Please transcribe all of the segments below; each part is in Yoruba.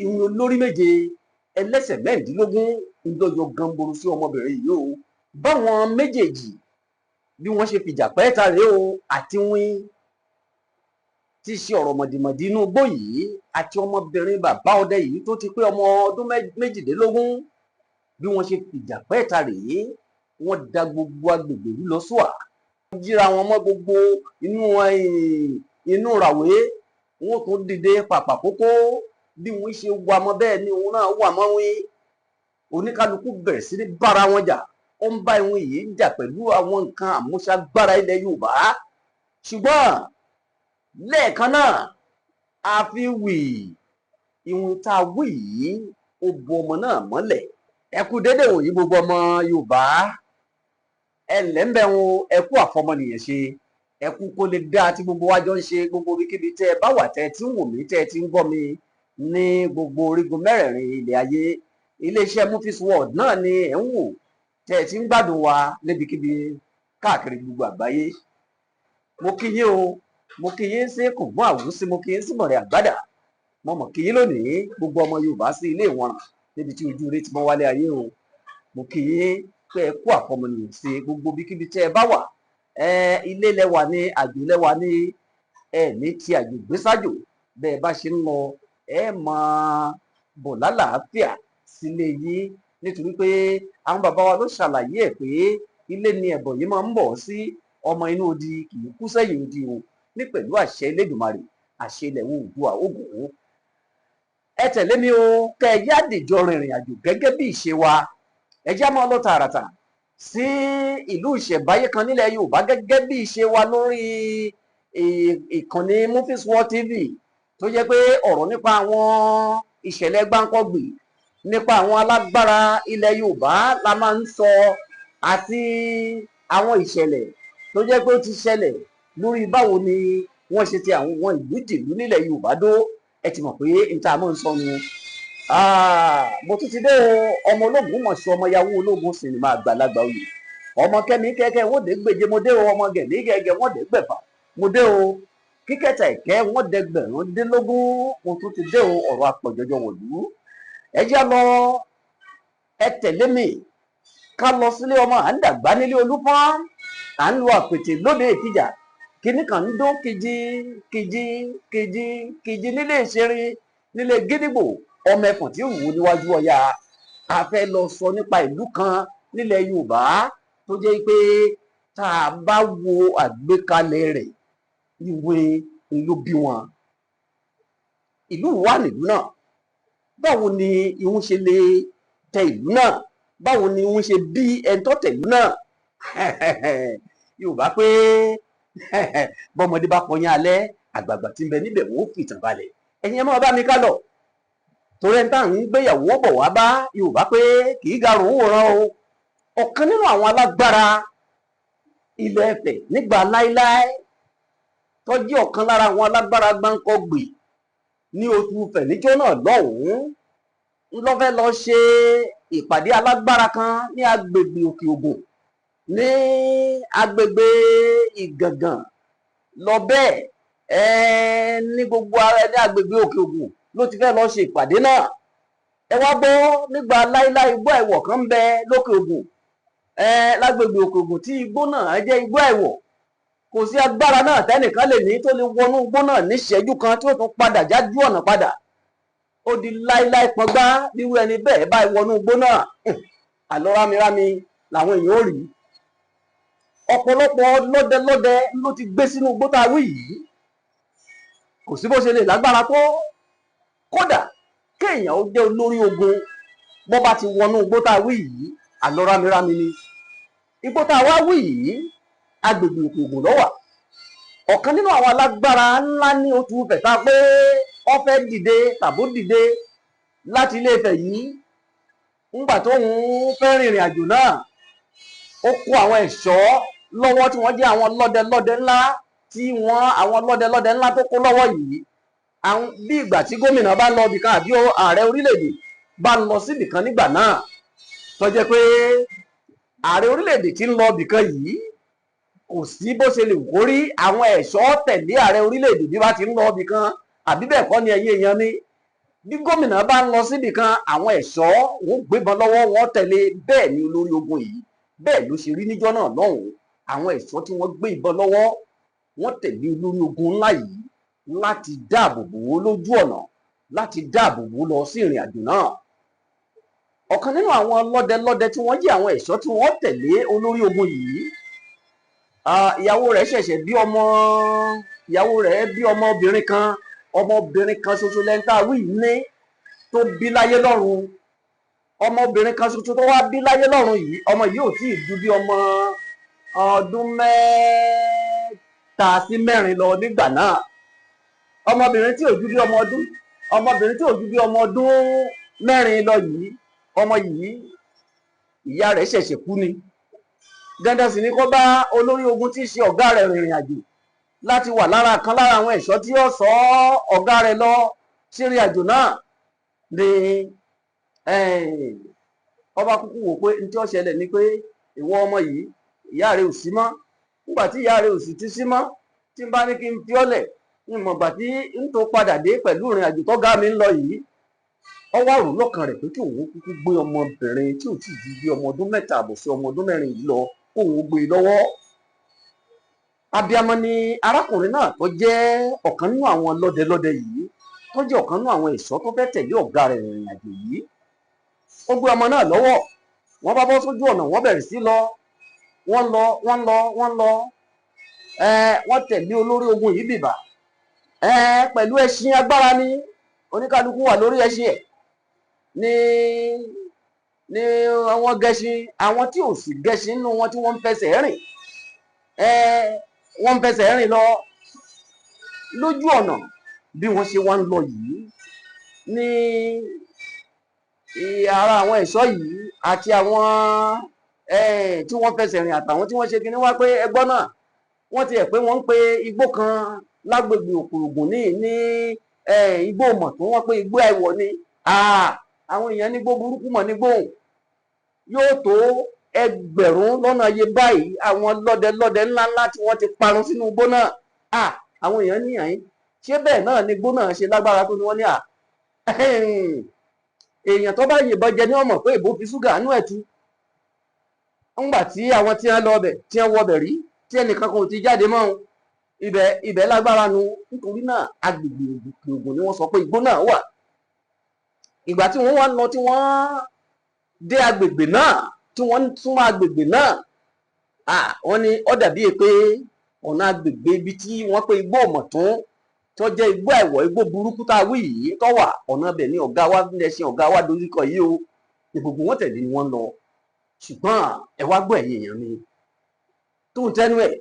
Ìwọ̀n olórí méje, ẹlẹ́sẹ̀ 16 ńlọ́yọ̀ gamboro sí ọmọbìnrin yìí o. Báwọn méjèèjì bí wọ́n ṣe fìjà pẹ́ẹ́ta rèé o, àti wín tí í ṣe ọ̀rọ̀ mọ̀dìmọ̀dì inú igbó yìí àti ọmọbìnrin bàbá ọdẹ yìí tó ti pé ọmọ ọdún 18. Bí wọ́n ṣe fìjà pẹ́ẹ́ta rèé, wọ́n da gbogbo agbègbè yìí lọ sùà, jíra wọn mọ́ gbogbo inú ràwé. Wọn tún dìde pàpà kókó. Bí wọ́n ṣe wà mọ́ bẹ́ẹ̀ ni òun náà wà mọ́ wín. Oníkálukú bẹ̀rẹ̀ sí ní bára wọn jà. Ó ń bá ìwọ̀n yìí jà pẹ̀lú àwọn nǹkan àmúṣagbára ilẹ̀ Yorùbá, ṣùgbọ́n lẹ́ẹ̀kan náà, àfi wì ìwọ̀n tá a wí yìí, ó bu ọmọ náà mọ́lẹ̀. Ẹ kú dédé wòyí, gbogbo ọmọ Yorùbá, ẹ ǹlẹ́ ń bẹ̀ wọn. Ẹ kú àfọmọnìyàn ṣe, ẹ kú kó lè dáa tí gbogbo wa jọ ń ṣe. Gbogbo ibikíbi tẹ́ ẹ bá wà, tẹ́ ẹ ti ń wò mí, tẹ́ ẹ ti ń gbọ́ mi ní gbogbo orígun mẹ́rẹ̀ẹ̀rin ilẹ̀ ayé, iléeṣẹ́ Mufis World náà ni ẹ̀ ń wò, tẹ́ ẹ ti ń gbádùn wa níbikíbi káàkiri gbogbo àgbáyé. Mo kí yín o, mo kí yín sí kùngbọ́n àwùsí, mo kí yín sí mọ̀rẹ́ àgbàdà. Mo mọ̀ kí yín lónìí, gbogbo ọmọ Yorùbá, sí ilé ìwọ̀n níbi tí ojú rẹ ti mọ́ wálé ayé o. Mo kí yín pé ẹ kú àfọmọnìyàn sí gbogbo ibikíbi tẹ́ ẹ bá wà. Ẹ ilé lẹwà ní, àjò lẹwà ní, ẹ ní tí àjò gbésájò. Bẹ́ẹ̀ bá ṣe ń lọ, ẹ máa bọ̀ lálàáfíà sílé yín, nítorí pé àwọn bàbá wa ló ṣàlàyé ẹ̀ pé ilé ni ẹ̀bọ̀ yìí máa ń bọ̀ sí. Ọmọ inú odi kì í kú sẹ́yìn odi o. Ní pẹ̀lú àṣẹ Elédùmarè, àṣẹ ilẹ̀ Oòduà ògùn, ẹ tẹ̀lé mi o, kẹ́ ẹ yá dìjọ rìnrìn àjò gẹ́gẹ́ bí ìṣe wa. Ẹ já máa lọ tààràtà sí ìlú ìṣẹ̀báyé kan nílẹ̀ Yorùbá gẹ́gẹ́ bí ìṣe wa lórí ìkànnì Mufis World TV, tó jẹ́ pé ọ̀rọ̀ nípa àwọn ìṣẹ̀lẹ̀ gbáǹkọ́gbì, nípa àwọn alágbára ilẹ̀ Yorùbá la máa ń sọ, àti àwọn ìṣẹ̀lẹ̀ tó jẹ́ pé ó ti ṣẹlẹ̀ lórí báwo ni wọ́n ṣe ti àwọn ìlú dìlú nílẹ̀ Yorùbá dó. Ẹ ti mọ̀ pé n ta máa ń sọnù. Mo tún ti dé o. Ọmọ ológun mọ̀ sí, ọmọ yahoo ológun sinimá àgbàlagbà oyè, ọmọ kẹ́mi kẹ́kẹ́ wọ́n dé gbèjé. Mo dé o. Ọmọ gẹ̀mí gẹ́gẹ́ wọ́n dé gbẹ̀fà. Mo dé o. Kíkẹ́tà ìkẹ́ wọ́n dẹgbẹ̀rún dínlógún. Mo tún ti dé o. Ọ̀rọ̀ àpọ̀jọjọ wọ̀lú. Ẹ jẹ́ lọ, ẹ tẹ̀lé mi ká lọ sílé ọmọ à ń dàgbà nílé Olúfọ́n, à ń lo àpètè lóde Ìkìjà. Kinní kan ń dún kìjì kìjì kìjì kìjì nílé Ìṣerin, nílé Gídígbò, ọmọ ẹfọ̀n tí ń wù níwájú Ọya. A fẹ́ lọ sọ nípa ìlú kan nílẹ̀ Yorùbá tó jẹ́ pé tá a bá wo àgbékalẹ̀ rẹ̀, ìwé ló bí wọn. Ìlú wà nílùú náà. Báwo ni ìhun ṣe lè tẹ ìlú náà? Báwo ni ìhun ṣe bí ẹni tó tẹ̀lú náà? Yorùbá pé bọ́mọdé bá kọyán alẹ́, àgbààgbà tí ń bẹ níbẹ̀ wọ́n fìtàn balẹ̀. Ẹ̀yin ẹ máa bá mi ká lọ, torí ẹni tá à ń gbéyàwó bọ̀ wá bá, Yorùbá pé kì í garùn wòran o. Ọ̀kan nínú àwọn alágbára ilẹ̀ Ifẹ̀ nígbà láíláí, tó jẹ́ ọ̀kan lára àwọn alágbára gbáǹkọ́gbì ní oṣù Ifẹ̀ níjọ́ náà lọ́hùn-ún, ń lọ fẹ́ lọ ṣe ìpàdé alágbára kan ní agbègbè Òkè Ògùn, ní agbègbè Ìgàngàn lọ bẹ́ẹ̀. Ẹ ní gbogbo ara ní agbègbè Òkè Ògùn ló ti fẹ́ lọ ṣe ìpàdé náà. Ẹ wá gbọ́, nígbà láíláí, igbó àìwọ̀ kan ń bẹ lókè Ògùn, ẹ lágbègbè Òkè Ògùn, tí igbó náà jẹ́ igbó àìwọ̀. Kò sí agbára náà tẹ́nìkan lè ní tó lè wọnú igbó náà níṣẹ́jú kan tí ó tún padà jájú ọ̀nà padà. Ó di láíláí pọngbá. Nírú ẹni bẹ́ẹ̀ báyìí wọnú igbó náà, àlọ́ rámirámi làwọn èèyàn ò rí. Ọ̀pọ̀lọpọ̀ lọ́dẹlọ́dẹ ló ti gbé sínú igbó tá a wí yìí. Kò sí bó ṣe lè lágbára tó, kódà kéèyàn ó jẹ́ olórí ogun, bó bá ti wọnú igbó tá a wí yìí, àlọ́ rámirámi ni. Igbó tá a wá wí yìí, agbègbè Òkè Ògùn ló wà. Ọ̀kan nínú àwọn alágbára ńlá ní oṣù Ifẹ̀ tá a pé ó fẹ́ dìde tàbó dìde láti Ilé Ifẹ̀ yìí, ńgbà tó ń fẹ́ rìnrìn àjò náà, ó kó àwọn ẹ̀ṣọ́ lọ́wọ́ tí wọ́n jẹ́ àwọn lọ́dẹ-lọ́dẹ ńlá, tí wọ́n àwọn lọ́dẹ-lọ́dẹ ńlá tó kó lọ́wọ́ yìí, àwọn bí ìgbà tí gómìnà bá lọ ibìkan àbí ààrẹ orílẹ̀-èdè bá lọ síbìkan nígbà náà, tó jẹ́ pé ààrẹ orílẹ̀-èdè tí ń lọ ibìkan yìí, kò sí bó ṣe lè kó rí, àwọn ẹ̀ṣọ́ tẹ̀lé ààrẹ orílẹ̀-èdè bí bá ti ń lọ ibìkan, àbí bẹ́ẹ̀ kọ́ ni, ẹ̀yin èèyàn mi? Bí gómìnà bá ń lọ síbì kan, àwọn ẹ̀ṣọ́ wọn gbébọn lọ́wọ́, wọn tẹ̀lé. Bẹ́ẹ̀ ni olórí ogun yìí, bẹ́ẹ̀ ló ṣe rí níjọ́ náà lọ́hùn-ún. Àwọn ẹ̀ṣọ́ tí wọ́n gbé ìbọn lọ́wọ́, wọ́n tẹ̀lé olórí ogun ńlá yìí láti dáàbò bò ó lójú ọ̀nà, láti dáàbò bò ó lọ sí ìrìn àjò náà. Ọ̀kan nínú àwọn lọ́dẹlọ́dẹ tí wọ́n jẹ́ àwọn ẹ̀ṣọ́ tí wọ́n tẹ̀lé olórí ogun yìí, ìyàwó rẹ̀ ṣẹ̀ṣẹ̀ bí ọmọ. Ìyàwó rẹ̀ bí ọmọbìnrin kan. Ọmọbìnrin kan ṣoṣo lẹ́ńtà wí ní tó bí láyé lọ́run. Ọmọbìnrin kan ṣoṣo tó wá bí láyé lọ́run yìí, ọmọ yìí ò tí ì ju bí ọmọ ọdún 3 sí 4 lọ nígbà náà. Ọmọbìnrin tí ò ju bí ọmọ ọdún 4 lọ yìí, ọmọ yìí, ìyá rẹ̀ ṣẹ̀ṣẹ̀ kú ni. Dandan sì ni kó bá olórí ogun tí í ṣe ọ̀gá rẹ̀ rìnrìn àjò, láti wà lára kan lára àwọn ẹ̀ṣọ́ tí yóò sọ ọ̀gá rẹ̀ lọ sí ìrìn àjò náà. Ni ọba kúkú wò pé ní tí ó ṣẹlẹ̀ ni pé ìwọ ọmọ yìí, ìyá rẹ̀ ò sí mọ́. Nígbà tí ìyá rẹ̀ ò sì ti sí mọ́, tí n bá ní kí n fi ọ́lẹ̀, n mọ̀ gbà tí n tó padà dé pẹ̀lú ìrìn àjò tọ́gá mi ń lọ yìí. Ó wá rò lọ́kàn rẹ̀ pé kí òun kúkú gbé ọmọbìnrin tí ò tí ì ju bí ọmọ ọdún 3.5 sí ọmọ ọdún 4 yìí lọ, kóun gbé e lọ́wọ́. Abiyamọ ni arákùnrin náà tó jẹ́ ọ̀kan nínú àwọn lọ́dẹlọ́dẹ yìí, tó jẹ́ ọ̀kan nínú àwọn ẹ̀ṣọ́ tó fẹ́ tẹ̀lé ọ̀gá rẹ̀ rìnrìn àjò yìí. Ó gbé ọmọ náà lọ́wọ́, wọ́n bá bọ́ sójú ọ̀nà, wọ́n bẹ̀rẹ̀ sí lọ. Wọ́n lọ, wọ́n lọ, wọ́n lọ. Wọ́n tẹ̀lé olórí ogun yìí bìbà pẹ̀lú ẹṣin agbára ní oníkálukú wà lórí ẹṣin ẹ̀ ní àwọn gẹṣin. Àwọn tí ò sì gẹṣin nínú wọn tí wọ́n ń fẹsẹ̀ rìn, wọ́n ń fẹsẹ̀ rìn lọ lójú ọ̀nà. Bí wọ́n ṣe wá ń lọ yìí ní ara àwọn ẹ̀ṣọ́ yìí àti àwọn tí wọ́n fẹsẹ̀ rìn àtàwọn tí wọ́n ṣe kinní wá pé ẹgbọ́n náà, wọ́n ti ẹ̀ pé wọ́n ń pe igbó kan lágbègbè Òkè-Ògùn ní igbó mọ̀tún. Wọ́n pé igbó àìwọ̀ ni. Àwọn èèyàn nígbó burúkú mọ̀ nígbóhùn yóò tó ẹgbẹ̀rún lọ́nà iye báyìí, àwọn lọ́dẹ lọ́dẹ ńláńlá tí wọ́n ti parun sínú igbó náà. Àwọn èèyàn ní àyín, ṣé bẹ́ẹ̀ náà ni igbó náà ṣe lágbára tó ni? Wọ́n ní à èèyàn tó bá yìnbọn jẹ ní ọmọ pé ìbò fi ṣúgà nú ẹ̀tú. Ńgbà tí àwọn tí wọ́n lọ ọbẹ̀, tí wọ́n wọ ọbẹ̀ rí, tí ẹnìkan kan ò ti jáde mọ́ ọ́n, ibẹ̀ lágbára nu. Nítorí náà, agbègbè Òkè Ògùn ni wọ́n sọ pé igbó náà wà. Ìgbà tí wọ́n wá lọ, tí wọ́n dé agbègbè náà, tí wọ́n súnmọ́ agbègbè náà, wọ́n ní ó dàbí pé ọ̀nà agbègbè ibi tí wọ́n pé igbó ọ̀mọ̀tún tó jẹ́ igbó àìwọ̀, igbó burúkú tá a wí yìí tó wà, ọ̀nà ibẹ̀ ní ọ̀gá wa ẹṣin ọ̀gá wa dojúkọ yìí o. Ní gbogbo wọn tẹ̀lé ni wọ́n lọ. Ṣùgbọ́n ẹ wá gbọ́, ẹ̀yin èèyàn mi, tó ń tẹnu ẹ̀,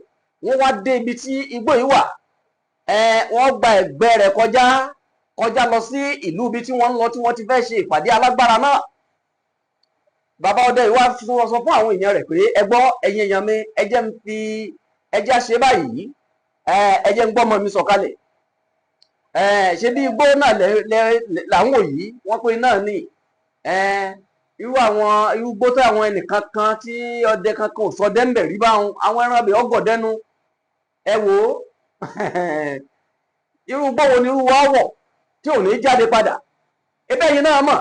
wọ́n wá dé ibi tí igbó yìí wà. Wọ́n gba ẹ̀gbẹ́ rẹ̀ kọjá kọjá lọ sí ìlú ibi tí wọ́n ń lọ, tí wọ́n ti fẹ́ ṣe ìpàdé alágbára náà. Bàbá ọdẹ yìí wá sọ fún àwọn èèyàn rẹ̀ pé ẹ gbọ́, ẹ̀yin èèyàn mi, ẹ jẹ́ ń fi ẹ jẹ́ ṣe báyìí, ẹ jẹ́ ń gbọ́mọ mi sọ̀kalẹ̀. Ṣé bí igbó náà làwọn yìí wọ́n pé náà ní irú àwọn irú igbó tí àwọn ẹnìkan kan tí ọdẹ kankan ò sọdẹ ń bẹ̀ rí báwọn, àwọn ẹran bẹ̀ ọgọ̀dẹ́nu. Ẹ wò ó, irú igbó wo ni irú wa wọ̀ tí ò ní jáde padà? Ebe yìí náà mọ̀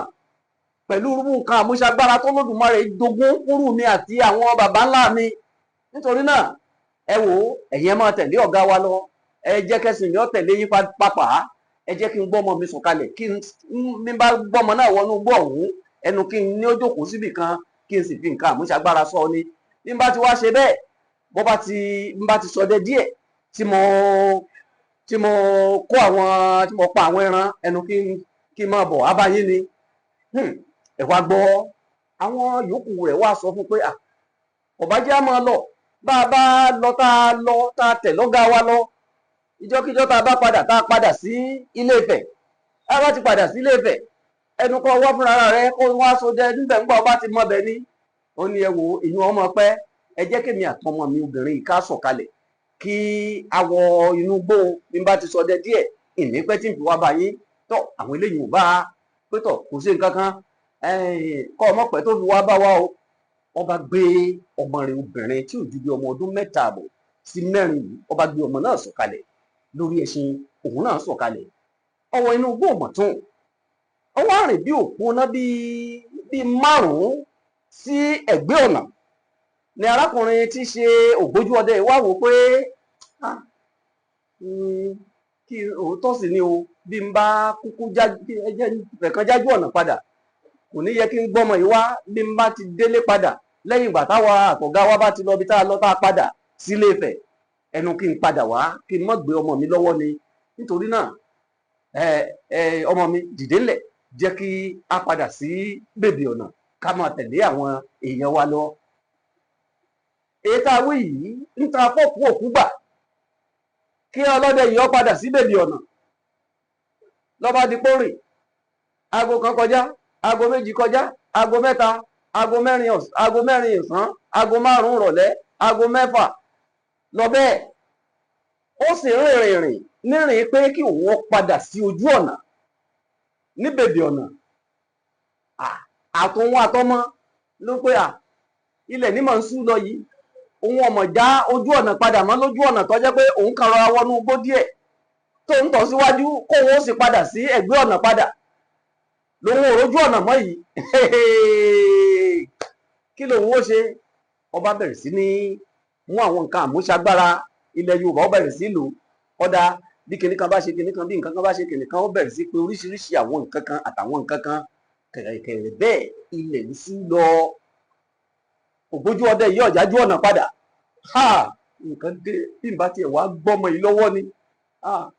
pẹ̀lú irú nǹkan àmúṣagbára tó Lódùmarè jogún fúrú mi àti àwọn baba ńlá mi. Nítorí náà, ẹ wò ó, ẹ̀yin ẹ máa tẹ̀lé ọ̀gá wa lọ. Ẹ jẹ́ kẹ́sìn mi ó tẹ̀lé yín pápá. Ẹ jẹ́ kí n gbọ́mọ mi sọ̀kalẹ̀, kí n mi bá gbọ́mọ náà wọnú igbó ọ̀hún, ẹnu kí n ní ó jókòó síbì kan, kí n sì fi nǹkan àmúṣagbára sọ ni. Bí n bá ti wá ṣe bẹ́ẹ̀, bó bá ti n bá ti ṣọdẹ díẹ̀, tí mo kó àwọn tí mo pa àwọn ẹran, ẹnu kí n máa bọ̀ abáyé ni. Ẹ wá gbọ́, àwọn yòókù rẹ̀ wá sọ fún pé ọba jẹ́ á máa lọ. Bá a bá lọ, tá a lọ, tá a tẹ̀ lọ́gá wa lọ, ìjọ́kíjọ́ tá a bá padà, tá a padà sí Ilé Ifẹ̀, tá a bá ti padà sí Ilé Ifẹ̀, ẹnu kọ́ wá fúnra rẹ kó wá sódẹ níbẹ̀ ńgbà ọba ti mọ bẹ̀ ni. Ó ní ẹ wo, ìyún ọmọ pẹ́, ẹ jẹ́ kémi àtọmọ mi obìnrin yìí ká sọ̀kalẹ̀, kí a wọ inú gbó. Bí n bá ti ṣọdẹ díẹ̀, ìní pẹ́ tí n fi wá bá yín. Tọ́ àwọn eléyìí ò bá pé tọ̀, kò sí nǹkan kan kọ́ ọmọ pẹ́ tó fi wá bá wa o. Ọba gbé ọmọ rẹ̀ obìnrin tí ò ju bí ọmọ ọdún 3.5 sí 4 yìí, ọba gbé ọmọ náà sọ̀kalẹ̀ lórí ẹṣin, òun náà sọ̀kalẹ̀ ọwọ́ inú igbó Ọ̀mọ̀tún. Ó wá rìn bí òpónà bíi 5 sí ẹ̀gbẹ́ ọ̀nà ni arákùnrin tí í ṣe ògbójú ọdẹ wá wò pé, kí òótọ́ sì ni o, bí n bá kúkú fẹ̀kan jájú ọ̀nà padà, kò ní yẹ kí n gbọ́mọ yìí wá. Bí n bá ti délé padà lẹ́yìn ìgbà táwa àtọ̀gá wa bá ti lọ ibi tá a lọ, tá a padà sílé Ifẹ̀, ẹnu kí n padà wá kí n má gbé ọmọ mi lọ́wọ́ ni. Nítorí náà, ẹ ọmọ mi, dìde ńlẹ̀, jẹ́ kí a padà sí bèbè ọ̀nà, ká máa tẹ̀lé àwọn èèyàn wa lọ. Èyí tá a wí yìí ń ta fọ́ọ̀kú òkú gbà kí ọlọ́dẹ yìí ó padà sí bèbè ọ̀nà. Lọ́ba di pórìn, aago 1 kọjá, aago 2 kọjá, aago 3, aago 4, aago 4 ọ̀sán, aago 5 rọ̀lẹ́, aago 6 lọ bẹ́ẹ̀. Ó sì rìnrìn rìn nírìn pé kí òun ó padà sí ojú ọ̀nà ní bèbè ọ̀nà. Àtòun àtọmọ ló pé à ilẹ̀ ní mọ̀ ń sú lọ yìí, òun ọmọ já ojú ọ̀nà padà mọ́ lójú ọ̀nà tó jẹ́ pé òun kàn rọra wọnú igbó díẹ̀ tó ń tọ̀ síwájú, kóun ó sì padà sí ẹ̀gbẹ́ ọ̀nà padà, lòun ò rójú ọ̀nà mọ́ yìí. Kí lòun ó ṣe? Ọba bẹ̀rẹ̀ sí ní mú àwọn nǹkan àmúṣagbára ilẹ̀ Yorùbá, ó bẹ̀rẹ̀ sí lò ọ̀dà. Bí kinní kan bá ṣe kinní kan, bí nǹkan kan bá ṣe kinní kan, ó bẹ̀rẹ̀ sí pé oríṣiríṣi àwọn nǹkan kan àtàwọn nǹkan kan. Kẹ̀rẹ̀kẹ̀rẹ̀ bẹ́ẹ̀, ilẹ̀ ń ṣú lọ. Ògbójú ọdẹ yìí ọ̀jájú ọ̀nà padà. Ha, nǹkan dé! Bí n bá tiẹ̀ wá gbọ́mọ yìí lọ́wọ́ ni,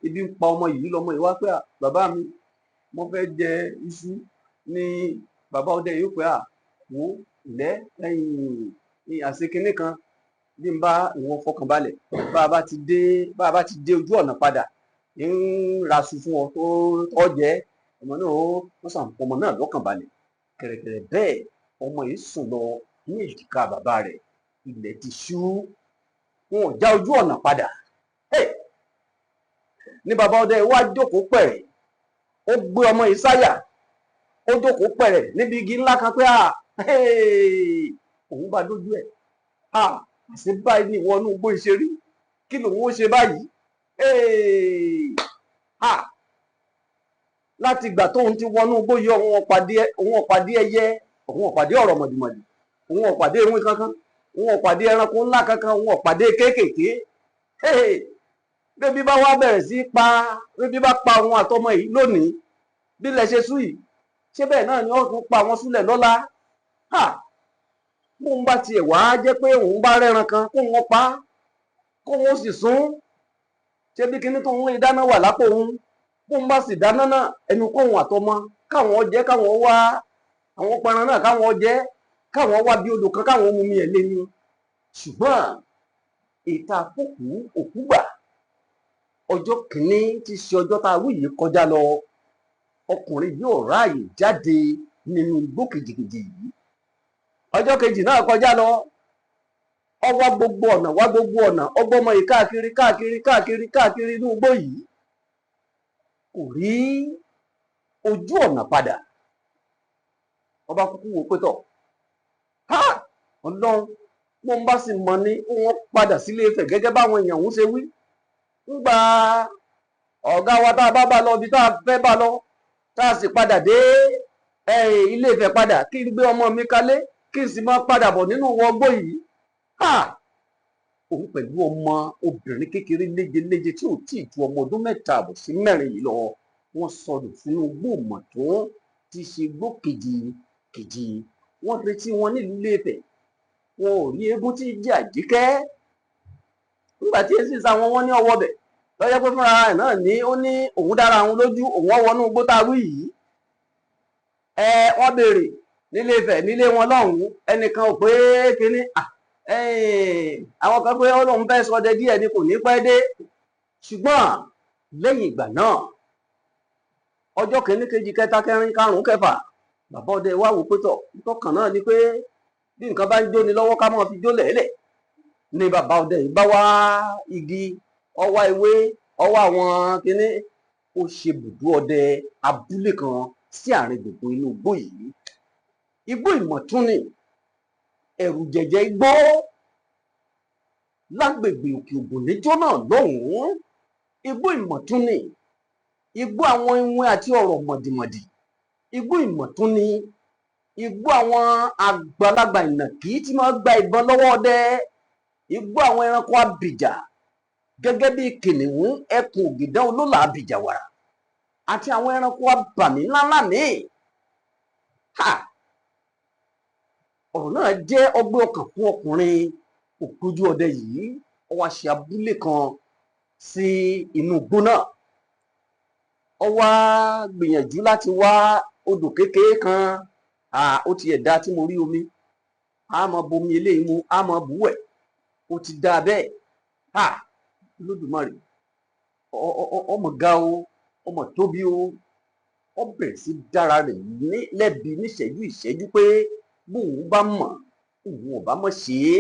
ibi ń pa ọmọ yìí. Lọ́mọ yìí wá pé, bàbá mi, mo fẹ́ jẹ iṣu. Ní bàbá ọdẹ yìí ó pé, wò ilẹ̀ ẹ̀yìn àṣekínní kan, bí n bá ìwọ̀n fọkànbalẹ̀, bá a bá ti dé ojú ọ̀nà padà, ń raṣu fún ọ tó tọ́ jẹ́. Ọmọ náà ó wọ́n sàn ọmọ náà lọ́kàn balẹ̀. Kẹ̀rẹ̀kẹ̀rẹ̀ bẹ́ẹ̀, ọmọ yìí sùn lọ ní èjìká bàbá rẹ̀. Ilẹ̀ ti ṣú, wọn ò já ojú ọ̀nà padà. Ní bàbá ọdẹ wá jókòó pẹ̀rẹ̀, ó gbé ọmọ yìí sáyà, ó jókòó pẹ̀rẹ̀ níbi igi ńlá kan pé òun bá dójú ẹ̀. Àṣé báyìí ní ìwọ inú igbó ìṣerí? Kí lòun ó ṣe báyìí? Láti ìgbà tóun ti wọnú igbó yìí, òun ọ̀pàdé ẹyẹ, òun ọ̀pàdé ọ̀rọ̀ mọ̀dìmọ̀dì, òun ọ̀pàdé ewé kankan, òun ọ̀pàdé ẹranko ńlá kankan, òun ọ̀pàdé kéékèèké. Bébí bá wá bẹ̀rẹ̀ sí pa, bébí bá pa òun àtọmọ yìí lónìí, bí ilẹ̀ ṣe sú yìí, ṣé bẹ́ẹ̀ náà ni wọ́n tún pa wọn súlẹ̀ lọ́la? Bóun bá tiẹ̀ wá jẹ́ pé òun bá rẹ́ran kan kóun pa, kóun ó sì sún, ṣé bí kinní tó ń rí dáná wà lápò òun, bóun bá sì dáná náà, ẹnu kóun àtọmọ káwọn jẹ, káwọn wá àwọn pẹran náà káwọn jẹ, káwọn wá bí odò kan káwọn mú mi ẹ̀ lé ní. Ṣùgbọ́n ìta àkókò òkú gbà, ọjọ́ kìíní tí í ṣe ọjọ́ tá a wí yìí kọjá lọ, ọkùnrin yóò ráàyè jáde nínú igbó kìjìkìjì yìí. Ọjọ́ kejì náà kọjá lọ, ó wá gbogbo ọ̀nà, wá gbogbo ọ̀nà, ọgbọ́mọ yìí káàkiri káàkiri káàkiri káàkiri inú igbó yìí, kò rí ojú ọ̀nà padà. Ọba kúkú wò pé tọ̀, ha, Ọlọ́run, mo ń bá sì mọ̀ ní wọ́n padà sílé Ifẹ̀ gẹ́gẹ́ báwọn èèyàn ń ṣe wí. Ńgbà ọ̀gá wa tá a bá bá lọ ibi tá a fẹ́ bá lọ, tá a sì padà dé Ilé Ifẹ̀ padà, kí n gbé ọmọ mi kalẹ̀, kí n sì máa padà bọ̀ nínú wọgbó yìí. Ha, òun pẹ̀lú ọmọ obìnrin kékeré léjeléje tí ò tí ì ju ọmọ ọdún 3.5 sí 4 yìí lọ, wọ́n sọnù sínú igbó mọ̀tún tí í ṣe igbó kejì kejì. Wọ́n retí wọn nílùú Ilé-Ifẹ̀, wọn ò rí eégún tí í jẹ́ Àjíkẹ́. Nígbà tí èsì sáwọn wọn ní ọwọ́ bẹ̀ lọ́jọ́ pé fúnra rẹ̀ náà ní ó ní òun dára òun lójú, òun ọwọ́nú igbó tá a wí yìí. Ẹ wọ́n béèrè nílé Ifẹ̀, nílé wọn lọ́hùn-ún, ẹnìkan ò pé kínní. Àwọn kan pé Ọlọ́run fẹ́ ṣọdẹ díẹ̀ ni, kò ní pẹ́ dé. Ṣùgbọ́n lẹ́yìn ìgbà náà, ọjọ́ kìíní, kejì, kẹta, kẹrin, karùn-ún, kẹfà, bàbá ọdẹ wá wò pé tọ̀, tọkàn náà ni pé bí nǹkan bá ń jóni lọ́wọ́, ká máa fi jó lẹ̀ẹ́lẹ̀. Ní bàbá ọdẹ yìí bá wá igi, ọwá ewé, ọwá àwọn kínní, ó ṣe bùdó ọdẹ abúlé kan sí àárín gbùngbùn inú igbó yìí. Igbó ìmọ̀tún ni, ẹ̀rù jẹ̀jẹ̀ igbó lágbègbè Òkè Ògùn níjọ́ náà lọ́hùn-ún. Igbó ìmọ̀tún ni, igbó àwọn iwin àti ọ̀rọ̀ mọ̀dìmọ̀dì. Igbó ìmọ̀tún ni igbó àwọn àgbàlagbà ìnàkí tí máa gba ìbọn lọ́wọ́ ọdẹ, igbó àwọn ẹranko abìjà gẹ́gẹ́ bí kìnìún, ẹkùn, ògìdán, olólà, abìjà wàrà àti àwọn ẹranko abàmì ńláńlá míì. Ha! Ọ̀rọ̀ náà jẹ́ ọgbẹ́ ọkàn fún ọkùnrin ògbójú ọdẹ yìí. Ó wá ṣe abúlé kan sí inú igbó náà. Ó wá gbìyànjú láti wá odò kékeré kan. Ó tiẹ̀ dá tí mo rí omi, a máa bomi eléyìí mu, a máa bù wẹ̀, ó ti dáa bẹ́ẹ̀. Olódùmarè, ọmọ ga o, ọmọ tóbi o. Ó bẹ̀rẹ̀ sí dára rẹ̀ ní lẹ́bi níṣẹ́jú ìṣẹ́jú pé bóun bá mọ̀, òun ò bá mọ̀ ṣe é.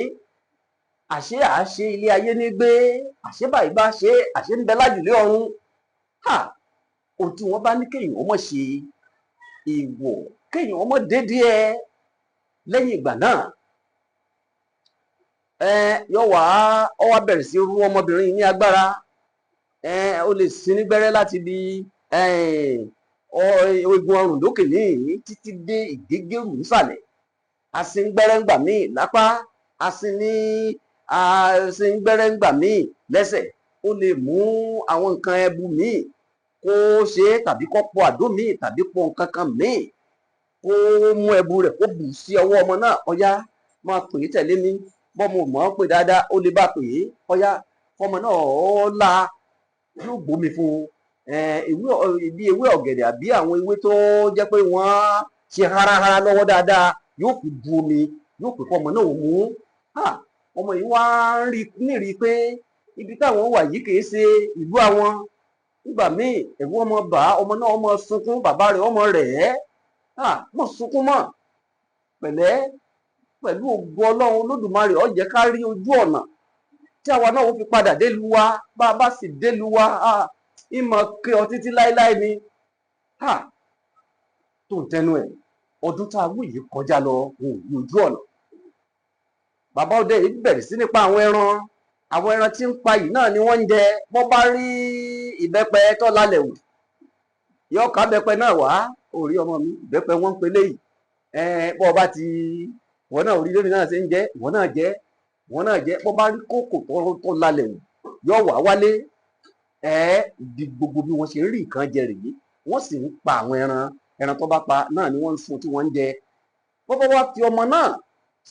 Àṣé àṣé ilé ayé ní gbé, àṣé báyìí bá ṣe, àṣé ń bẹ lájùlé ọ̀run. Ha! Ohun tí wọ́n bá ní kéèyàn ọmọ ṣe, èèwọ̀ kéèyàn ọmọ dédé ẹ. Lẹ́yìn ìgbà náà, ẹ yọ wá, ọ wá bẹ̀rẹ̀ sí rú ọmọbìnrin yìí ní agbára. Ẹ ó lè sin ní gbẹ́rẹ́ láti bí eegun ọrùn lókè níhìn títí dé ìgégérù nísàlẹ̀. Asin gbẹ́rẹ́ ńgbà míì lápá, asin ní asin gbẹ́rẹ́ ńgbà míì lẹ́sẹ̀. Ó lè mú àwọn nǹkan ẹbu míì kó ṣe é, tàbí kó pọ àdó míì, tàbí pọ nǹkan kan míì, kó mú ẹbu rẹ̀, kó bù sí ọwọ́ ọmọ náà. "Ọyá, máa pè é tẹ̀lé mi." Bọ́mọ mọ̀ ọ́n pè dáadáa, ó lè bá pè é. "Ọyá," kọ́mọ náà ó la, yóò gbómi fún un, ewé bí ewé ọ̀gẹ̀dẹ̀ àbí àwọn ewé tó jẹ́ pé wọ́n ṣe háráhárá lọ́wọ́ dáadáa, yóò fi bu omi, yóò pè kọ́mọ náà ó mú. Ọmọ yìí wá ń rí nírìí pé ibi táwọn wà yìí kìí ṣe ìlú àwọn. Nígbà míì, ẹ̀rù ọmọ bá ọmọ náà, ọmọ sunkún, bàbá rẹ̀ ọmọ rẹ̀ ẹ́ mọ̀ sunkún mọ́, pẹ̀lẹ́, pẹ̀lú ògo Ọlọ́run Olódùmarè, ó jẹ́ ká rí ojú ọ̀nà tí àwa náà ó fi padà délùú wa. Bá a bá sì délùú wa, ìmọ̀ kí ọ títí láéláé ni. Tó ń tẹnu ẹ̀, ọdún tá a wí yìí kọjá lọ, wọn ò rí ojú ọ̀nà. Bàbá ọdẹ yìí bẹ̀rẹ̀ sí nípa àwọn ẹran. Àwọn ẹran tí ń pa yìí náà ni wọ́n ń jẹ. Bọ́ bá rí ìbẹ́pẹ tó lálẹ́ wù, yọ ká bẹ́pẹ náà wá. "Orí ọmọ mi, ìbẹ́pẹ wọ́n ń pe léyìí. Ẹ bọ́ ọ bá ti wọ́n náà orí lórí náà ṣe ń jẹ́, wọ́n náà jẹ́, wọ́n náà jẹ́." Bọ́ bá rí kókò tó lálẹ́ wù, yọ wá wálé. Ẹ di gbogbo bí wọ́n ṣe ń rí nǹkan jẹ rèé. Wọ́n sì ń pa àwọn ẹran. Ẹran tó bá pa náà ni wọ́n ń sun tí wọ́n ń jẹ. Bọ́ bá wá fi ọmọ náà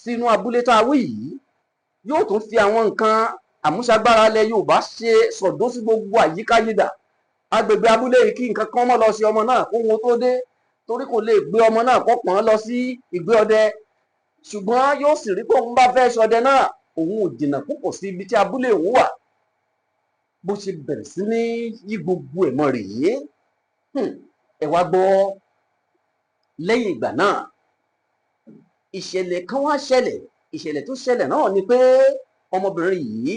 sínú abúlé tá a wí yìí, yóò tún fi àwọn nǹkan àmúṣagbára ilẹ̀ Yorùbá ṣe sọ̀dọ́ sí gbogbo àyíká yídà agbègbè abúlé yìí, kí nǹkan kan mọ́ lọ sí ọmọ náà kó wọn tó dé, torí kò lè gbé ọmọ náà kó pọ́n lọ sí ìgbé ọdẹ. Ṣùgbọ́n yóò sì rí pé òun bá fẹ́ ṣọdẹ náà, òun ò jìnnà púpọ̀ sí ibi tí abúlé òun wà. Bó ṣe bẹ̀rẹ̀ sí ní yí gbogbo ẹ̀ mọ́ rèé. Ẹ wá gbọ́, lẹ́yìn ìgbà náà, ìṣẹ̀lẹ̀ kan wá ṣẹlẹ̀. Ìṣẹ̀lẹ̀ tó ṣẹlẹ̀ náà ni pé ọmọbìnrin yìí,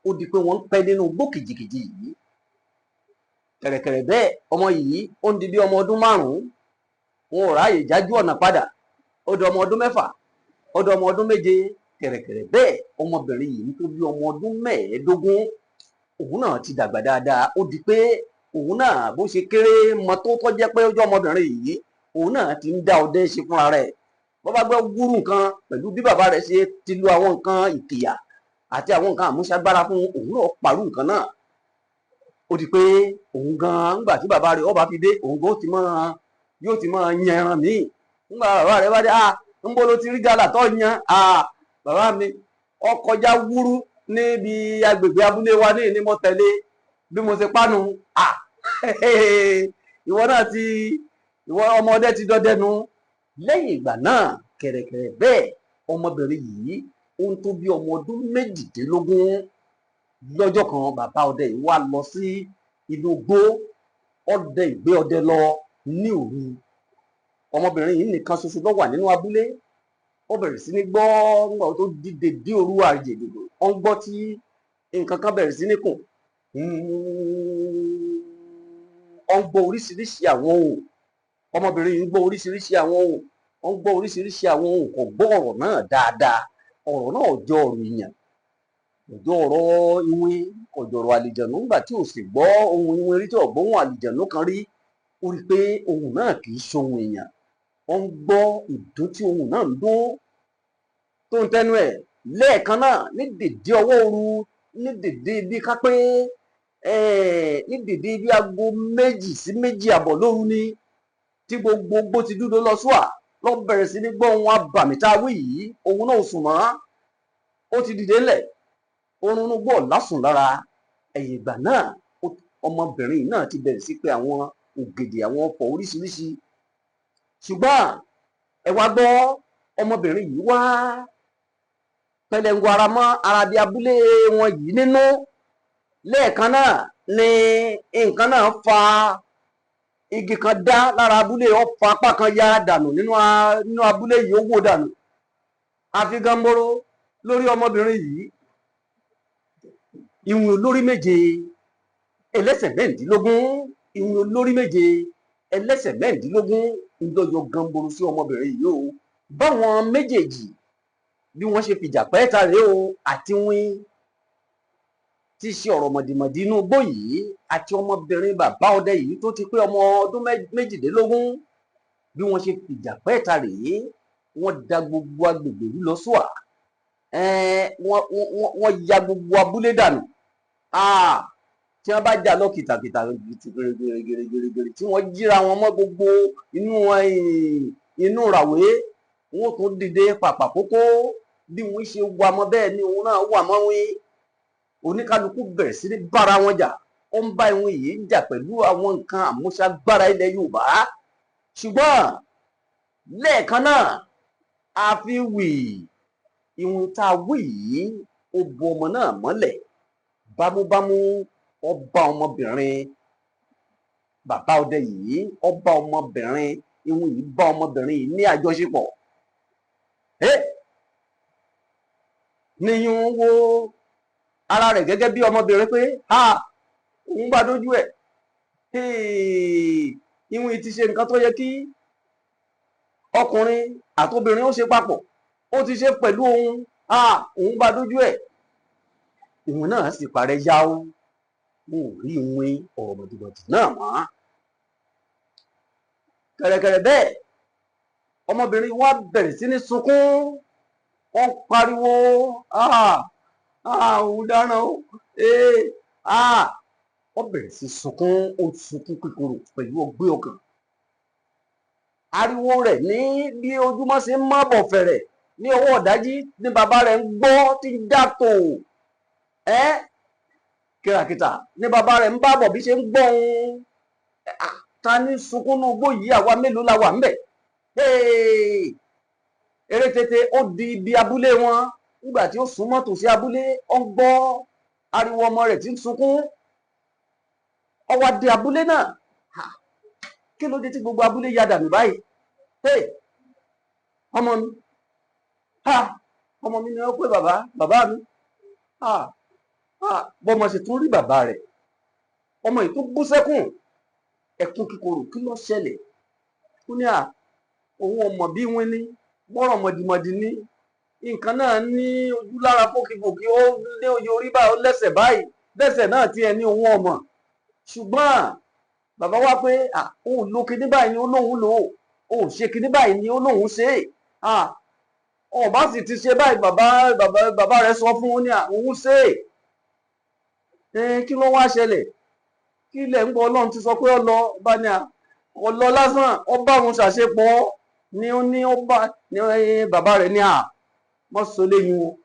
ó di pé wọ́n ń pẹ́ nínú igbó kìjìkìjì yìí. Kẹ̀rẹ̀kẹ̀rẹ̀ bẹ́ẹ̀, ọmọ yìí ó ń di bí ọmọ ọdún 5. Wọn ò ráàyè jájú ọ̀nà padà. Ó di ọmọ ọdún 6, ó di ọmọ ọdún 7. Kẹ̀rẹ̀kẹ̀rẹ̀ bẹ́ẹ̀, ọmọbìnrin yìí ń tó bí ọmọ ọdún 15. Òun náà ti dàgbà dáadáa. Ó di pé òun náà, bó ṣe kéré mọ tó tọ́ jẹ́ pé ojú ọmọbìnrin yìí, òun náà ti ń dá ọdẹ ṣe fúnra rẹ̀. Bó bá gbọ́ wúrú nǹkan, pẹ̀lú bí bàbá rẹ̀ ṣe ti lo àwọn nǹkan ìkìyà àti àwọn nǹkan àmúṣagbára fún òun náà, parú nǹkan náà. Ó di pé òun gan, ńgbà tí bàbá rẹ̀ ọba fi dé, òun gan ó ti máa, yóò ti máa yan ẹran míì. Ńgbà bàbá rẹ̀ bá dé, "Ah, ń bó ló ti rí gálà tó yan?" "Ah, bàbá mi, ó kọjá wúrú níbi agbègbè abúlé wa ní ní mo tẹ̀lé bí mo ṣe pánu." "Ah, ìwọ náà ti, ìwọ ọmọdé ti dọdẹ nu." Lẹ́yìn ìgbà náà, kẹ̀rẹ̀kẹ̀rẹ̀ bẹ́ẹ̀, ọmọbìnrin yìí ó ń tó bí ọmọ ọdún 18. Lọ́jọ́ kan, bàbá ọdẹ yìí wá lọ sí inú igbó ọdẹ, ìgbé ọdẹ lọ ní òru. Ọmọbìnrin yìí nìkan ṣoṣo ló wà nínú abúlé. Ó bẹ̀rẹ̀ sí ní gbọ́, nígbà tó dìde dé òru àjèjòjò, ó ń gbọ́ tí nǹkan kan bẹ̀rẹ̀ sí ní kùn. Ó ń gbọ́ oríṣiríṣi àwọn ohùn. Ọmọbìnrin yìí ń gbọ́ oríṣiríṣi àwọn ohùn, ó ń gbọ́ oríṣiríṣi àwọn ohùn. Kò gbọ́ ọ̀rọ̀ náà dáadáa. Ọ̀rọ̀ náà jọ ọ̀rọ̀ èèyàn, kò jọ ọ̀rọ̀ iwin, kò jọ ọ̀rọ̀ àlìjànú. Nígbà tí ò sì gbọ́ ohun iwin rí, tí ò gbọ́ ohùn àlìjànú kan rí, ó rí i pé ohùn náà kì í ṣohun èèyàn. Ó ń gbọ́ ìdún tí ohun náà ń dún tó ń tẹnu ẹ̀ lẹ́ẹ̀kan náà ní dèdé ọwọ́ òru, ní dèdé bí ká pé ní dèdé bí aago 2 sí 2 àbọ̀ lóru ni, tí gbogbo gbó ti dúdú lọ sùà lọ bẹ̀rẹ̀ sí ní gbọ́ ohun abàmì tá a wí yìí. Òun náà ò sùn mọ́, ó ti dìde ńlẹ̀, oorun inú gbọ́ lásùn lára. Ẹ̀yìn ìgbà náà, ọmọbìnrin náà ti bẹ̀rẹ̀ sí pé àwọn ògèdè, àwọn ọ̀fọ̀ oríṣiríṣi. Ṣùgbọ́n ẹ wá gbọ́, ọmọbìnrin yìí wá pẹlẹngu ara mọ́ ara bí abúlé wọn yìí nínú. Lẹ́ẹ̀kan náà ni nǹkan náà fa igi kan dá lára abúlé, ó fa apá kan ya dànù nínú abúlé yìí, ó wó dànù, àfi gánbóró lórí ọmọbìnrin yìí. Ìwọ̀n olórí méje ẹlẹ́sẹ̀ mẹ́rìndínlógún, ìwọ̀n olórí méje ẹlẹ́sẹ̀ mẹ́rìndínlógún ńlọ́yọ̀ gánbóró sí ọmọbìnrin yìí o. Báwọn méjèèjì bí wọ́n ṣe fìjà pẹ́ẹ́ta rèé o, àti wín tí í ṣe ọ̀rọ̀ mọ̀dìmọ̀dì inú igbó yìí àti ọmọbìnrin bàbá ọdẹ yìí tó ti pé ọmọ ọdún 22. Bí wọ́n ṣe fìjà pẹ́ẹ́ta rèé, wọ́n da gbogbo agbègbè yìí lọ sùà, wọ́n ya gbogbo abúlé dànù. Tí wọ́n bá jà lọ kìtàkìtà gèrègèrègèrègèrè, tí wọ́n jíra wọn mọ́ gbogbo inú ràwé, wọ́n tún dìde pàpà kókó. Bí wọ́n ṣe wà mọ́ bẹ́ẹ̀ ni òun náà wà mọ́ wín. Oníkálukú bẹ̀rẹ̀ sí ní bára wọn jà, ó ń bá ìwọ̀n yìí jà pẹ̀lú àwọn nǹkan àmúṣagbára ilẹ̀ Yorùbá. Ṣùgbọ́n lẹ́ẹ̀kan náà, àfi wì ìwọ̀n tá a wí yìí, ó bu ọmọ náà mọ́lẹ̀ bámúbámú. Ó bá ọmọbìnrin bàbá ọdẹ yìí, ó bá ọmọbìnrin ìwọ̀n yìí, bá ọmọbìnrin yìí ní àjọṣepọ̀. Níyún wo ara rẹ̀ gẹ́gẹ́ bí ọmọbìnrin pé ha, òun bá dójú ẹ̀. Ìwọ̀n yìí ti ṣe nǹkan tó yẹ kí ọkùnrin àtobìnrin ó ṣe papọ̀, ó ti ṣe pẹ̀lú òun. Ha, òun bá dójú ẹ̀. Ìwọ̀n náà sì parẹ́ yáó, wọn ò rí ìwọ̀n ọ̀rọ̀ mọ̀dìmọ̀dì náà mọ́. Kẹ̀rẹ̀kẹ̀rẹ̀ bẹ́ẹ̀, ọmọbìnrin wa bẹ̀rẹ̀ sí ní sunkún, wọ́n pariwo, "Ah, òun dáràn o, ee, ah." Wọ́n bẹ̀rẹ̀ sí sunkún, ó sunkún kíkorò pẹ̀lú ọgbẹ́ ọkàn. Ariwo rẹ̀ ní bí ojúmọ́ ṣe ń mọ́ bọ̀ fẹ̀rẹ̀ ní ọwọ́ ọ̀dájí ní bàbá rẹ̀ ń gbọ́ tí ń dàtò ẹ́ kìràkìtà ní bàbá rẹ̀ ń bá bọ̀. Bí ṣe ń gbọ́ ohun, ta ní sunkún ní igbó yìí? Àwa mélòó la wà ńbẹ̀? Eré tètè ó di ibi abúlé wọn. Nígbà tí ó súnmọ́ tòsí abúlé, ó ń gbọ́ ariwo ọmọ rẹ̀ tí ń sunkún. Ó wá dé abúlé náà. Kí ló dé tí gbogbo abúlé ya dànù báyìí? Ọmọ mi, ọmọ mi ni wọ́n pè bàbá, bàbá mi. Bọ́mọ sì tún rí bàbá rẹ̀, ọmọ yìí tó bú sẹ́kùn, ẹkún kíkorò. Kí ló ṣẹlẹ̀? Ó ní à òun ọmọ bí wọ́n ní bọ́rọ̀ mọ̀dìmọ̀dì ní nǹkan náà ní ojú lára fòkìfòkì, ó lé oyè orí báyìí, ó lẹ́sẹ̀ báyìí, lẹ́sẹ̀ náà tiẹ̀ ní òun ọmọ. Ṣùgbọ́n bàbá wa pé òun lo kinní báyìí ni ó lóun lò ó, òun ṣe kinní báyìí ni ó lóun ṣe é, ọba sì ti ṣe báyìí. Bàbá rẹ̀ sọ fún un ní òun ṣe é. Kí ló wá ṣẹlẹ̀? Kí ilẹ̀ ń gbọ́? Ọlọ́run ti sọ pé ó lọ bá ní à ọlọ lásán, ó bá òun ṣàṣepọ̀ ní ó ní ó bá ní. Bàbá rẹ̀ ní à mọ́ sọ léyìn o,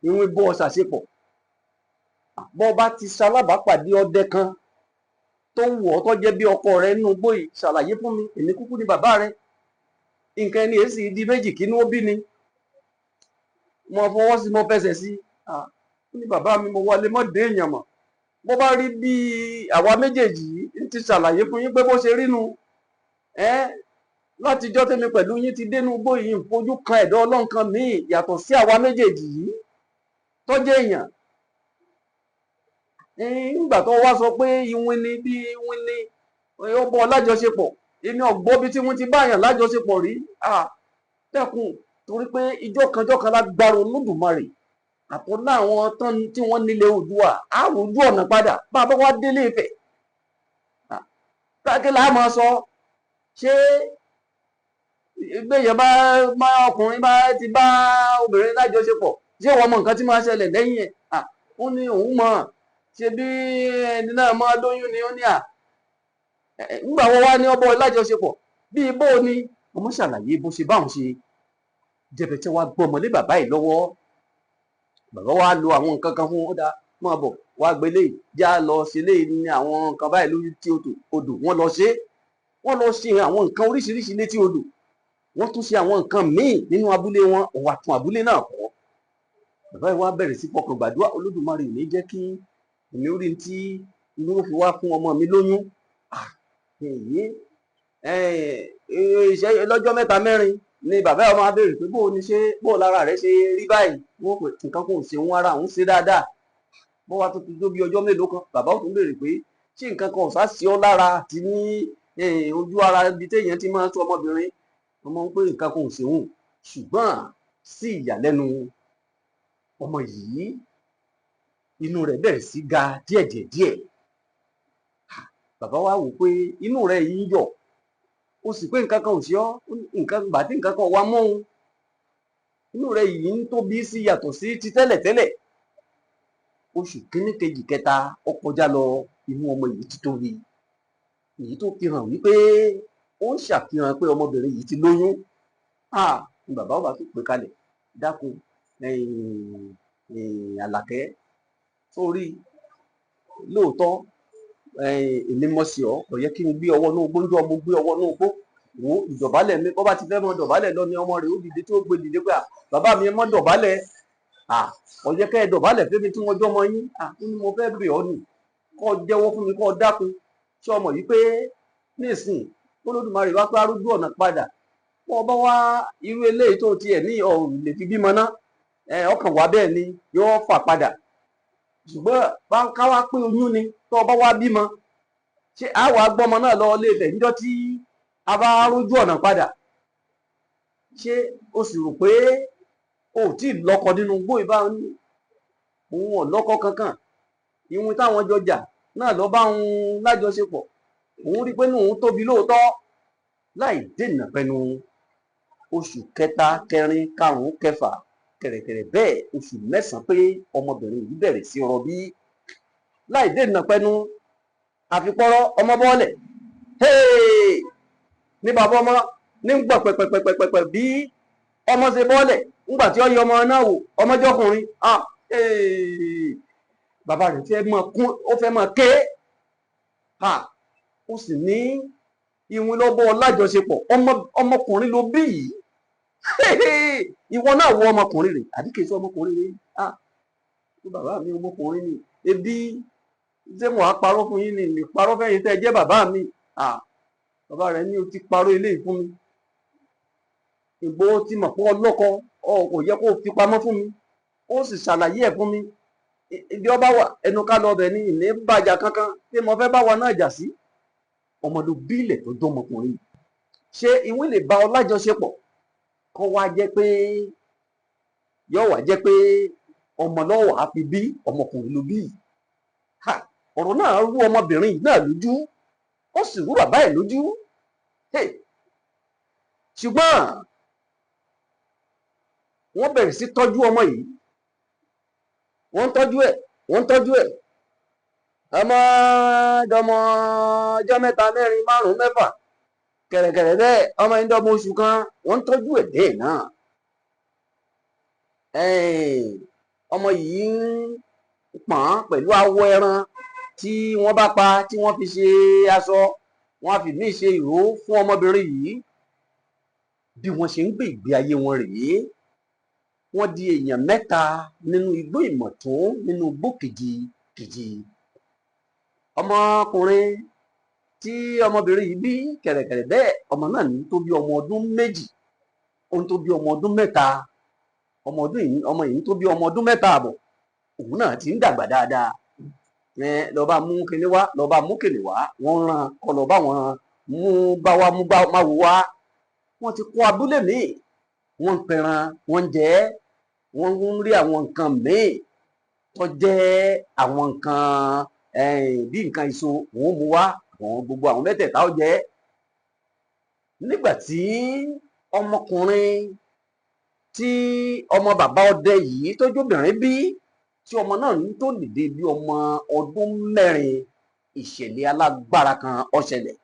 ìwọ̀n bọ́ ṣàṣepọ̀. Bọ́ bá ti ṣalábàápàdé ọdẹ kan tó wù ọ́, tó jẹ́ bí ọkọ rẹ nínú igbó yìí, ṣàlàyé fún mi. Èmi kúkú ni bàbá rẹ. Nǹkan ẹni èsì di méjì, kí ni ó bí ni mo fọwọ́ sí, mo fẹsẹ̀ sí ní bàbá mi, mo wọlé mọ́ dé èèyàn mọ̀. Bó bá rí bí àwa méjèèjì yìí ti ṣàlàyé fún yín pé bó ṣe rí nu ẹ́, látijọ́ tẹ́mi pẹ̀lú yín ti dénú igbó yìí, ń fojú kan ẹ̀dọ́ Ọlọ́run kan míì yàtọ̀ sí àwa méjèèjì yìí tó jẹ́ èèyàn. Nígbà tó wá sọ pé ìwìn ni, bí ìwìn ni ó bọ́ lájọṣepọ̀, èmi ọ̀gbọ́ bí tí wọ́n ti báyàn lájọṣepọ̀ rí. Dẹ́kun, torí pé ìjọ kanjọ́ kan lágbára Olódùmarè àtọ́lá àwọn tán tí wọ́n nílé Oòduà á rojú ọ̀nà padà. Bá a bá wá délé Ifẹ̀, káàkiri là á máa sọ ṣé. Gbẹ̀yẹ̀ bá má ọkùnrin bá ti bá obìnrin lájọṣepọ̀, ṣé wọ́n mọ nǹkan tí máa ṣẹlẹ̀ lẹ́yìn ẹ̀? Ó ní òun mọ̀, ṣe bí ẹni náà máa lóyún ni. Ó ní à ńgbà wọ́n wá ní ọbọ̀ lájọṣepọ̀ bíi bó ni ọmọ ṣàlàyé bó ṣe báwọn ṣe. Jẹ̀bẹ̀tẹ̀ wa gbọ́mọ lé bàbá yìí lọ́wọ́. Bàbá wa lo àwọn nǹkan kan fún ó dáa, máa bọ̀ wá gbélé já lọ ṣe léyìí ní àwọn nǹkan báyìí lórí tí odò. Wọ́n lọ ṣe, wọ́n lọ ṣe àwọn nǹkan oríṣiríṣi létí odò. Wọ́n tún ṣe àwọn nǹkan míì nínú abúlé wọn. Ó wá tún abúlé náà kọ́. Bàbá yìí wá bẹ̀rẹ̀ sí fọkàn gbàdúrà: Olódùmarè, ní jẹ́ kí èmi rí tí inú ó fi wá fún ọmọ mi lóyún. Èyí ìṣe lọ́jọ́ mẹ́ta mẹ́rin ni bàbá yìí máa béèrè pé bó o ní ṣe, bó o lára rẹ̀ ṣe rí báyìí. Wọ́n pè nǹkan kò ṣe òun, ara òun ṣe dáadáa. Bó wá tó ti tó bí ọjọ́ mélòó kan, bàbá ó tún béèrè pé ṣé nǹkan kan ò sá sí ọ lára àti ní ojú ara ibi téèyàn ti máa ń sọ ọmọbìnrin. Ọmọ ń pé nǹkan kan ò ṣe òun. Ṣùgbọ́n sí ìyàlẹ́nu ọmọ yìí, inú rẹ̀ bẹ̀rẹ̀ sí ga díẹ̀díẹ̀ díẹ̀. Bàbá wa wò pé inú rẹ̀ yìí ń yọ̀, ó sì pé nǹkan kan ò ṣe ọ́, nǹkan gbà tí nǹkan kan wá mọ́ òun, inú rẹ̀ yìí ń tóbi sí yàtọ̀ sí ti tẹ́lẹ̀tẹ́lẹ̀. Oṣù kínní, kejì, kẹta ó kọjá lọ, inú ọmọ yìí ti tóbi, èyí tó fi hàn wípé ó ń ṣàfihàn pé ọmọbìnrin yìí ti lóyún. Ni bàbá ọba tó pè kalẹ̀: dákun, Àlàkẹ́, sórí lóòótọ́ èmi mọ̀ sí ọ, kò yẹ kí n gbé ọwọ́ náà gbóúnjọ́ mo gbé ọwọ́ náà gbó wò ìdọ̀bálẹ̀ mi. Bọ́ bá ti fẹ́ mọ dọ̀bálẹ̀ lọ ni ọmọ rẹ̀ ó dìde, tí ó gbé dìde pé bàbá mi, ẹ mọ́ dọ̀bálẹ̀, ó yẹ kẹ́ ẹ dọ̀bálẹ̀ fẹ́mi tí wọ́n jọ́mọ yín. Ó ní mo fẹ́ bẹ̀ ọ́ nì, kọ́ jẹ́wọ́ fún mi, kọ́ dákun. Ṣé ọmọ yìí pé nísìn Olódùmarè wá pé arúgbó ọ̀nà padà, bọ́ ọ bá wá irú eléyìí tó tiẹ̀ ní ọ̀rùn lè fi bímọ ná, ọkàn wá bẹ́ẹ̀ ni yóò fà padà. Ṣùgbọ́n bá ká wá pé oyún ni, tó o bá wá bímọ, ṣé a wàá gbọ́mọ náà lọ ilé Ifẹ̀ níjọ́ tí a bá rójú ọ̀nà padà? Ṣé o sì rò pé o ò tí ì lọ́kọ nínú igbó ìbá? Ní òun ò lọ́kọ kankan, ìwọ̀n táwọn jọ jà náà lọ bá òun lájọṣepọ̀, òun rí i pé òun tóbi lóòótọ́. Láì dènà pẹnu, oṣù kẹta, kẹrin, karùnún, kẹfà, kẹ̀rẹ̀kẹ̀rẹ̀ bẹ́ẹ̀, oṣù 9 pé ọmọbìnrin yìí bẹ̀rẹ̀ sí rọbí. Láì dènà pẹnu, àfikọ́rọ́ ọmọ bọ́ọ̀lẹ̀ ní bàbá ọmọ ní gbọ̀n pẹ̀pẹ̀pẹ̀pẹ̀pẹ̀. Bí ọmọ ṣe bọ́ọ̀lẹ̀, ńgbà tí ó yọ ọmọ náà wò, ọmọjọ́kùnrin. Bàbá rẹ̀ fẹ́ máa kún, ó fẹ́ máa ké. Ó sì ní ìwìn lọ́bọ̀ lájọṣepọ̀, ọmọkùnrin ló bí yìí. Ìwọ náà wo ọmọkùnrin rẹ̀, àbí kìí ṣe ọmọkùnrin rẹ̀? Bàbá mi, ọmọkùnrin ni. Ebi ṣé mo á parọ́ fún yín ni? Lè parọ́ fẹ́yìn tẹ́ ẹ jẹ́ bàbá mi. Bàbá rẹ̀ ní o ti parọ́ eléyìí fún mi. Ìgbòho ti mọ̀ pé ọlọ́kọ ọ kò yẹ kó o fi pamọ́ fún mi, ó sì ṣàlàyé ẹ̀ fún mi. Ibi ọba wà, ẹnu ká lọ ọbẹ̀ ní ìní bàjá kankan tí mo fẹ́ bá wa náà jà sí. Ọmọdé bílẹ̀ tó jọmọkùnrin, ṣé ìwé lè bá ọ lájọṣepọ̀, kọ́ wá jẹ́ pé yóò wá jẹ́ pé ọmọ lọ́wọ́ á fi bí ọmọkùnrin ló bí? Ọ̀rọ̀ náà rú ọmọbìnrin náà lójú, ó sì rú bàbá ẹ̀ lójú. Ṣùgbọ́n wọ́n bẹ̀rẹ̀ sí tọ́jú ọmọ yìí, wọ́n ń tọ́jú ẹ̀, wọ́n ń tọ́jú ẹ̀. Ọmọ dọmọ ọjọ́ 3, 4, 5, 6, kẹ̀rẹ̀kẹ̀rẹ̀ bẹ́ẹ̀, ọmọ yìí dọ́mọ oṣù 1, wọ́n ń tọ́jú ẹ̀ bẹ́ẹ̀ náà. Ọmọ yìí ń pọ̀n pẹ̀lú awọ ẹran tí wọ́n bá pa, tí wọ́n fi ṣe aṣọ, wọ́n á fi míì ṣe ìró fún ọmọbìnrin yìí. Bí wọ́n ṣe ń gbé ìgbé ayé wọn rèé. Wọ́n di èèyàn mẹ́ta nínú igbó ìmọ̀tún, nínú igbó kìjikìji. Ọmọkùnrin tí ọmọbìnrin yìí bí, kẹ̀rẹ̀kẹ̀rẹ̀ bẹ́ẹ̀, ọmọ náà ní tó bí ọmọ ọdún 2, ó ń tó bí ọmọ ọdún 3. Ọmọ ọdún yìí, ọmọ yìí ń tó bí ọmọ ọdún 3.5, òun náà ti ń dàgbà dáadáa. Ẹ lọ bá mú kinní wá, lọ bá mú kìnì wá, wọ́n rán kọ́ lọ bá wọn mú bá wá, mú bá má wò wá. Wọ́n ti kó abúlé míì, wọ́n ń pẹran, wọ́n ń jẹ, wọ́n ń rí àwọn nǹkan míì tó jẹ́ àwọn nǹkan bí nǹkan èso, wọ́n mú wá, àwọn gbogbo àwọn mẹ́tẹ̀ẹ̀ta ó jẹ. Nígbà tí Ọmọkùnrin tí ọmọ bàbá ọdẹ yìí tó jóbìnrin bí, tí ọmọ náà ń tó dìde bí ọmọ ọdún 4, ìṣẹ̀lẹ̀ alágbára kan ó ṣẹlẹ̀.